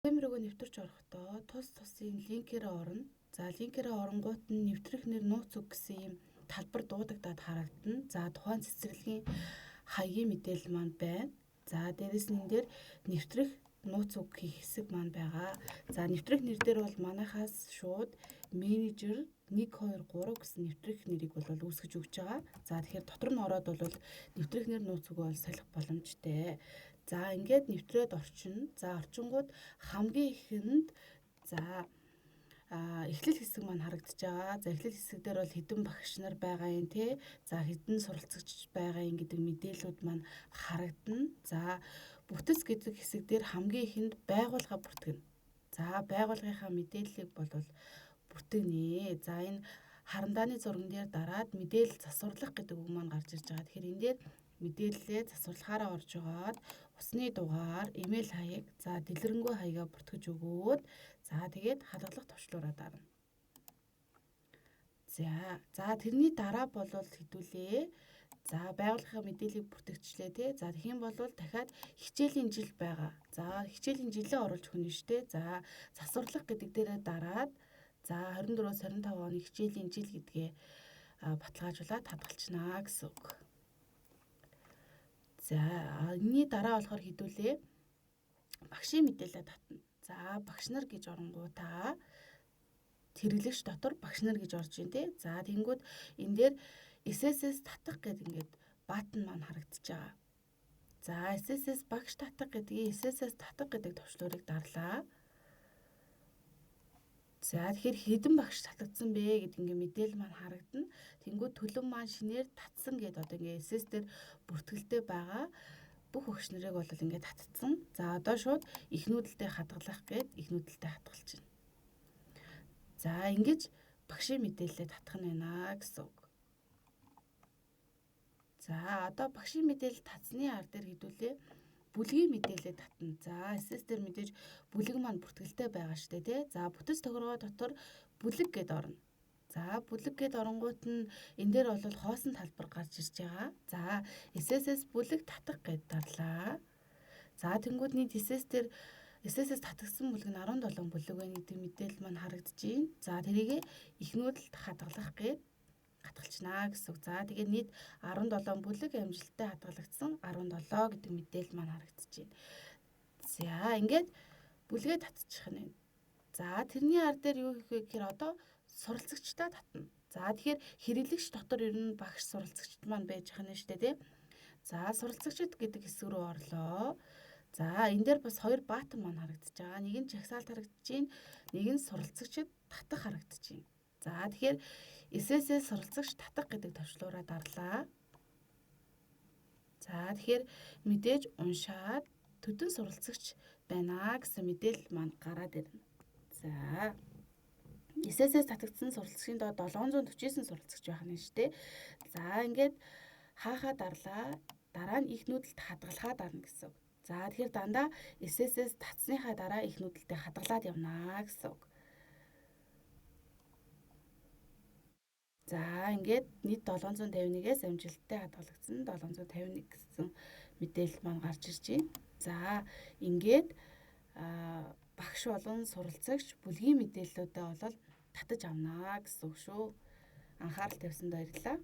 Систем рүүгээ нэвтэрч орохдоо тус тусын линкээр орно. За, линкээрээ оронгуут нь нэвтрэх нэр нууц үг гэсэн ийм талбар дуудагдаад харагдана. За, тухайн цэцэрлэгийн хаягийн мэдээлэл маань байна. За, дээрэс нь энэ дээр нэвтрэх нууц үг хийх хэсэг маань байгаа. За, нэвтрэх нэр дээр бол манайхаас шууд менежер 1 2 3 гэсэн нэвтрэх нэрийг бол үүсгэж өгч байгаа. За, тэгэхээр дотор нь ороод бол нэвтрэх нэр нууц үгээ бол солих боломжтой. За, ингээд нэвтрээд орчино. За, орчингууд хамгийн ихэнд за эхлэл хэсэг маань харагдаж байгаа. За, эхлэл хэсэг дээр бол хэдэн багш нар байгаа юм те. За, хэдэн суралцагч байгаа юм гэдэг мэдээллүүд маань харагдана. За, бүтэц гэдэг хэсэг дээр хамгийн ихэнд байгууллага бүртгэнэ. За, байгууллагынхаа мэдээллийг бол бүртгэнэ. За, энэ харандааны зурган дээр дараад мэдээлэл засварлах гэдэг үг маань гарч ирж байгаа. Тэгэхээр энэ дээр мэдээллээ засварлахаараа орж байгаад усны дугаар, имэйл хаяг, за дэлгэрэнгүй хаягаа бүртгэж өгөөд за тэгээд хадгалах товчлуураа дарна. За тэрний дараа болвол хэдүүлээ. За, байгууллагын мэдээллийг бүртгэжлээ те. За, тэгэх юм бол дахиад хичээлийн жил байгаа. За, хичээлийн жилээ оруулж өгнө шүү дээ. За, засварлах гэдэг дээрээ дараад за 24-өөс 25 оны хичээлийн жил гэдгээ баталгаажуулаад хадгалчихнаа гэсэн үг. За, энэний дараа болохоор хэдүүлээ багшийн мэдээлэлээ татна. За, багш нар гэж оронгуудаа хэрэглэгч дотор багш нар гэж орж ийн те. За, тэгэнгүүт энэ дээр SSS татах гэдэг ингээд button маань харагдаж байгаа. За, SSS багш татах гэдгийг SSS татах гэдэг товчлуурыг дарлаа. За, тэгэхээр хэдэн багш татагдсан бэ гэдэг ингээ мэдээлэл маань харагдана. Тэнгүүд төлөв маань шинээр татсан гэдээ одоо ингээ SS дээр бүртгэлтэй байгаа бүх багш нарыг бол ингээ татцсан. За, одоо шууд их нүүдэлтэй хадгалах гээд их нүүдэлтэй хадгалчихна. За, ингэж багшийн мэдээлэлээ татах нь байна гэсэн үг. За, одоо багшийн мэдээлэл татсны ар дээр хэдүүлээ бүлгийн мэдээлэлээ татна. За, SS дээр мэдээж бүлэг маань бүртгэлтэй байгаа штэ тий. За, бүтэц тохиргоо дотор бүлэг гэд орно. За, бүлэг гэд оронгуут нь энэ дээр бол хоосон талбар гарч ирж байгаа. За, SSS бүлэг татах гэд дарлаа. За, тэнгууд нийт SS дээр SSS татгсан бүлэг нь 17 бүлэг байна гэдэг мэдээлэл маань харагдаж байна. За, тэрийг их нүүдэлд хадгалах гэд хадгалчихнаа гэсэн үг. За, тэгээ нийт 17 бүлэг амжилттай хадгалагдсан 17 гэдэг мэдээлэл маань харагдаж байна. За, ингээд бүлгээ татчих нь. За, тэрний ар дээр юу хийх вэ гэхээр одоо суралцагчдаа татна. За, тэгэхээр хэрэглэгч дотор ер нь багш суралцагчд маань байж хана штэ тий. За, суралцагчд гэдэг хэсэг рүү орлоо. За, энэ дээр бас хоёр button маань харагдаж байгаа. Нэг нь жагсаалт харагдаж байна, нэг нь суралцагчд татах харагдаж байна. За, тэгэхээр SSS суралцагч татах гэдэг товчлуураа дарлаа. За, тэгэхээр мэдээж уншаад төдөн суралцагч байна гэсэн мэдээлэл маань гараад ирнэ. За, SSS татагдсан суралцагчийн доо 749 суралцагч байх нь шүү дээ. За, ингээд хаахаа дарлаа. Дараа нь их нүүдэлд хадгалахаа дарна гэсэн үг. За, тэгэхээр дандаа SSS татсныхаа дараа их нүүдэлтэд хадгалаад явнаа гэсэн үг. За, ингээд нийт 751-ээс амжилттай хадгалагдсан 751 гэсэн мэдээлэл маань гарч ирж байна. За, ингээд багш болон суралцагч бүлгийн мэдээллүүдээ бол татаж авнаа гэсэн үг шүү. Анхаарал тавьсанд баярлалаа.